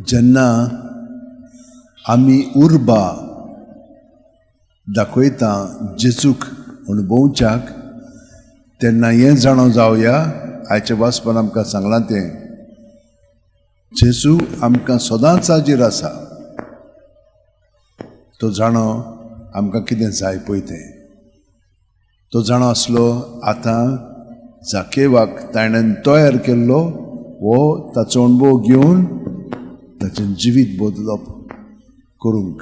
जेन्ना आमी उर्बा दाखयता जेजूक अणभवच्याक, तेन्ना हें जाणो जावया, आयच्या वाचपान आमकां सांगलां तें, जेजू आमकां सदांच हाजीर आसा. तो जाणो आमकां कितें जाय पळय तें. तो जाणो आसलो आतां जाकेवाक ताणें तयार केल्लो हो ताचो अणभव घेवन ताचें जिवीत बदलप करूंक,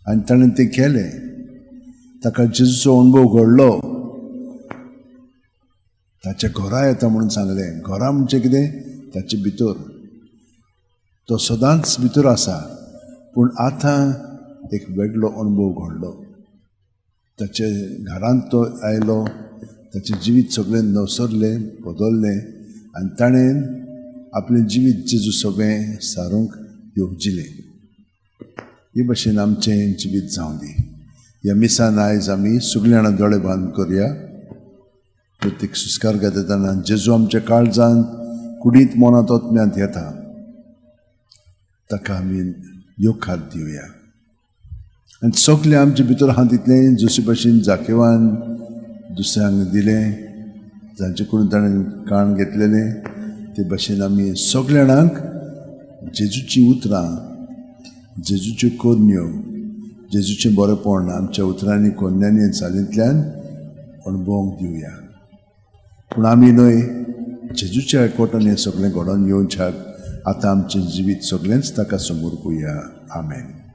आनी ताणें तें केलें. ताका जेजूचो अणभव घडलो. ताच्या घरा येता म्हणून सांगलें. घरा म्हणजे कितें? ताचे भितर. तो सदांच भितर आसा, पूण आतां एक वेगळो अणभव घडलो. ताचे घरांत तो आयलो, ताचें जिवीत सगळें नवसरलें, बदललें आनी ताणें आपलें जिवीत जेजू सगळें सारूंक येवजिलें. हे भशेन आमचें जिवीत जावं दी. ह्या मिसान आयज आमी सगळीं जाणां दोळे बंद करया. प्रत्येक सुस्कार घेता तेन्ना जेजू आमच्या काळजांत, कुडींत, मनांत, आत्म्यांत येता. ताका आमी येवकार दिवया आनी सगळें आमचे भितर आहा तितलें, जशे भशेन जाकेवान दुसऱ्यांक दिलें, जांचे कडून ताणें काण घेतलेलें, ते भशेन आमी सगल्या जाणांक जेजूचीं उतरां, जेजूच्यो करण्यो, जेजूचें बरेपण आमच्या उतरांनी, करण्यांनी, चालींतल्यान अणभवंक दिवया. पूण आमी न्हय, जेजूच्या एकवटान हें सगळें घडोवन येवच्याक आतां आमचें जिवीत सगळेंच ताका समर्पुया. आमेन.